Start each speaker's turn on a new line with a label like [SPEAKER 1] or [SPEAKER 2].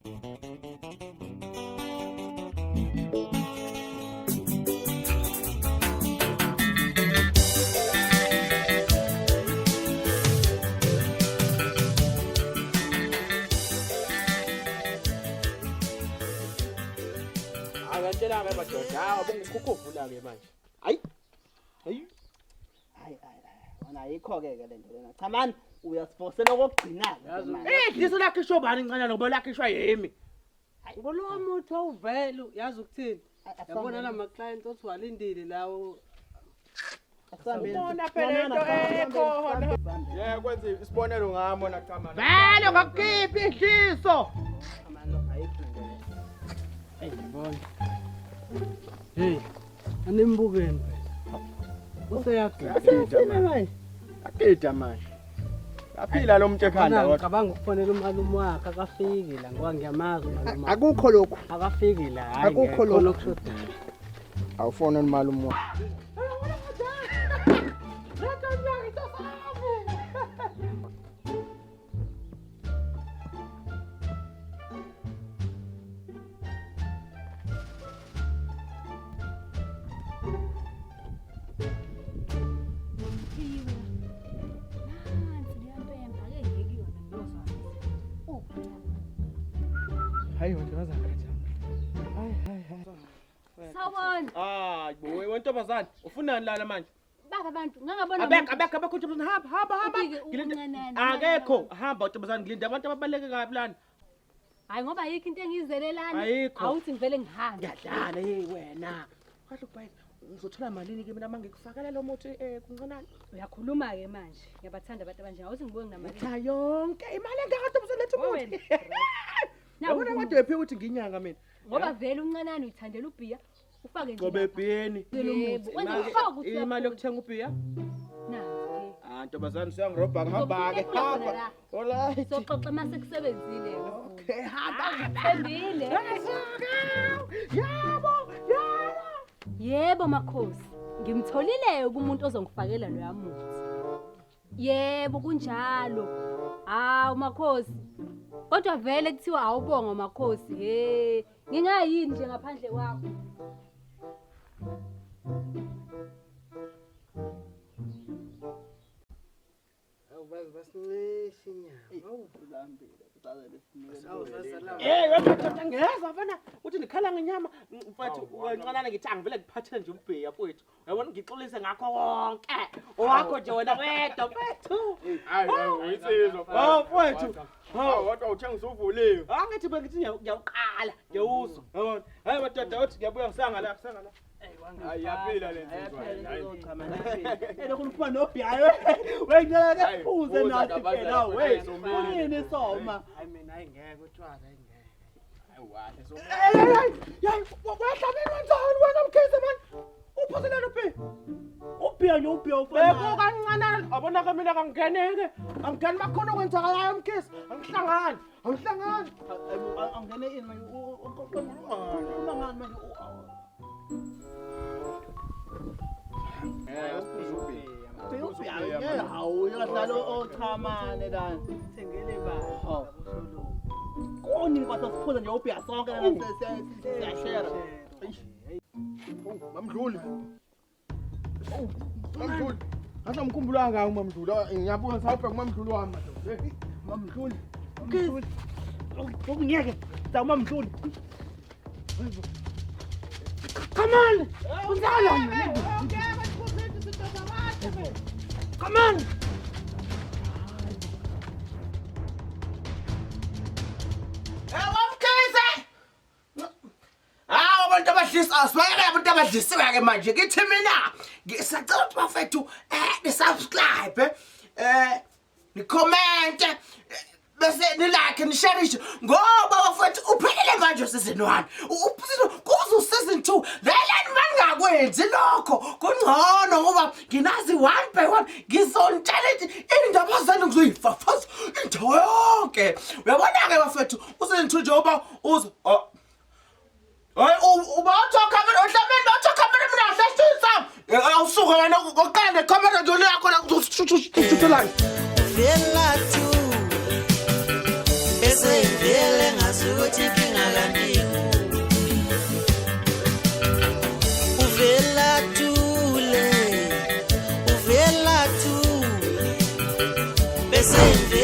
[SPEAKER 1] Akantshela-ke madoda, hawu bongukhukhuvula-ke manje. Hayi. Hayi.
[SPEAKER 2] Hayi hayi. Wena ayikho-ke ke lento lena. Cha mani uyasifosela okokugcina-ke manje.
[SPEAKER 1] Idliso lakhishwa ubani incanyana ngoba lakhishwa yimi.
[SPEAKER 3] Ngolowa muthi wawuvele yazi ukuthini? Yabona la ma-client othi walindile lawo.
[SPEAKER 1] Ubona phela into ekhona.
[SPEAKER 4] Yeah, kwenza isibonelo ngami wona cha mani.
[SPEAKER 1] Vele ngakukhipha idliso.
[SPEAKER 3] Hey, yabona. Hey, animbukeni phela. Useyagida
[SPEAKER 4] manje. Agida manje. Aphila lo muntu ekhanda kodwa.
[SPEAKER 3] Ngicabanga ukufonela umalume wakhe akafiki la ngoba ngiyamazi umalume.
[SPEAKER 2] Akukho lokhu.
[SPEAKER 3] Akafiki la. Hayi
[SPEAKER 2] Akukho lokhu.
[SPEAKER 3] Khona okushodayo.
[SPEAKER 4] Awufone umalume wakhe.
[SPEAKER 1] Hayi wena ngazakhathala. Hayi hayi hayi.
[SPEAKER 5] Sawubona.
[SPEAKER 1] Hayi bo wena ntombazane, ufunani lana manje?
[SPEAKER 5] Baba abantu ngangabona
[SPEAKER 1] Abekho abekho abekho ntombazane hamba hamba hamba.
[SPEAKER 5] Ubike
[SPEAKER 1] Ngilinde-
[SPEAKER 5] uncanane,
[SPEAKER 1] Akekho hamba ntombazane ngilinde abantu ababaleke kabi lana.
[SPEAKER 5] Hayi ngoba ayikho into engiyizelelana.
[SPEAKER 1] Ayikho.
[SPEAKER 5] Awuthi ngivele ngihambe.
[SPEAKER 1] Ngiyadlala hey wena. Kahle ubhayile. Ngizothola malini ke mina mangikufakela lo muthi eh kuncanane.
[SPEAKER 5] Uyakhuluma ke manje. Ngiyabathanda abantu abanje. Awuthi ngibuye nginamali.
[SPEAKER 1] Cha yonke imali engaka ntombazane lethu umuthi.
[SPEAKER 5] Nawu
[SPEAKER 1] Yabona
[SPEAKER 5] umuthi.
[SPEAKER 1] kodwa ephi ukuthi nginyanga mina.
[SPEAKER 5] Ngoba vele uncanane uyithandela ubhiya. Ufake nje.
[SPEAKER 1] Qobe
[SPEAKER 5] lapha.
[SPEAKER 1] ebhiyeni.
[SPEAKER 5] Yebo, wenza ufake ukuthi
[SPEAKER 1] Imali yokuthenga ubhiya?
[SPEAKER 5] Nansi.
[SPEAKER 1] Ah ntombazane usuyangirobha ngihamba ke
[SPEAKER 5] Ngizokuphula khona
[SPEAKER 1] hamba.
[SPEAKER 5] la.
[SPEAKER 1] Alright.
[SPEAKER 5] Soxoxa mase kusebenzile.
[SPEAKER 1] Okay hamba.
[SPEAKER 5] Thembile.
[SPEAKER 1] Yebo, yebo.
[SPEAKER 5] Yebo makhosi. Ngimtholile kumuntu ozongifakela loya muthi. Yebo kunjalo. Hawu makhosi. Kodwa vele kuthiwa awubonga makhosi. He, ngingayini nje ngaphandle kwakho.
[SPEAKER 3] Awu baze basincishe inyama. Awu
[SPEAKER 1] Hey wena ngeza mfana uthi ndikhala ngenyama mfethu wencanana ngithi angivele ngiphathele nje umbheya mfethu uyabona ngixolise ngakho konke owakho nje wena wedwa mfethu
[SPEAKER 4] Hayi hayi uyinsizwa.
[SPEAKER 1] Oh mfethu
[SPEAKER 4] Hawu kodwa uthengisa uvuliwe.
[SPEAKER 1] angithi bengithi ngiyawuqala ngiyawuzwa yabona hayi madoda uthi ngiyabuya ngisanga la ngisanga la
[SPEAKER 4] Hayi iyaphila le nsizwa. Hayi.
[SPEAKER 2] Elokhu niphuma nobhiyayo. Wengicela
[SPEAKER 4] Hayi,
[SPEAKER 2] ke phuze
[SPEAKER 4] phuza
[SPEAKER 2] nathi
[SPEAKER 4] kabanzi,
[SPEAKER 2] phela we.
[SPEAKER 4] somile.
[SPEAKER 2] Yini soma?
[SPEAKER 3] Hayi mina hayi ngeke utshwala hayi ngeke.
[SPEAKER 4] Hayi wahle so.
[SPEAKER 1] Hey wehlabeni wenzani wena mkhize man uphuzeleni ubhiya
[SPEAKER 2] Ubhiya nje ubhiya ufana.
[SPEAKER 1] Beko kancanana abona ke mina kangeneke angingeni makhona okwenzakalayo mkhize angihlangani angihlangani
[SPEAKER 2] Angene ini manje ukhuluma ngani manje?
[SPEAKER 4] Eh usiphuza ubhiya.
[SPEAKER 2] Ubhiya ngeke hawu uyahlala ochamane lana.
[SPEAKER 3] Thengele bani?
[SPEAKER 2] Hawu. Konini kwasasiphuza nje ubhiya sonke lana siyashare.
[SPEAKER 4] Mamdluli. Mamdluli. Ngathi ngikhumbula kangaka uMamdluli. Ngiyabuka ngisawubheka uMamdluli wami madoda. Hey.
[SPEAKER 2] Mamdluli. Mamdluli. Okungeke. Dama Mamdluli.
[SPEAKER 1] Come on! Kunjalo! Come on! Hawu abantu abadlisa asibayeke abantu abadlisiwe ke manje kithi mina ngisacela ukuthi bafethu eh ni subscribe eh ni comment bese ni like ni share ngoba bafethu uphelele manje season 1 kuze season 2 vele maningakwenzi lokho kungcono ngoba nginazi one by one ngizonitshela ukuthi indaba zenu ngizoyifafaza indawo yonke uyabona-ke bafethu useason 2 njengoba uzo oh. Hayi ubatha camera ohlabeni batha camera mina ngihlashini sami. Awusuka wena oqala ne camera nje yakho la uzoshuthelana.
[SPEAKER 6] Feel like you. Bese ngivele ngazi ukuthi inkinga kanti ikuphi. Uvela thule, uvela thule, bese.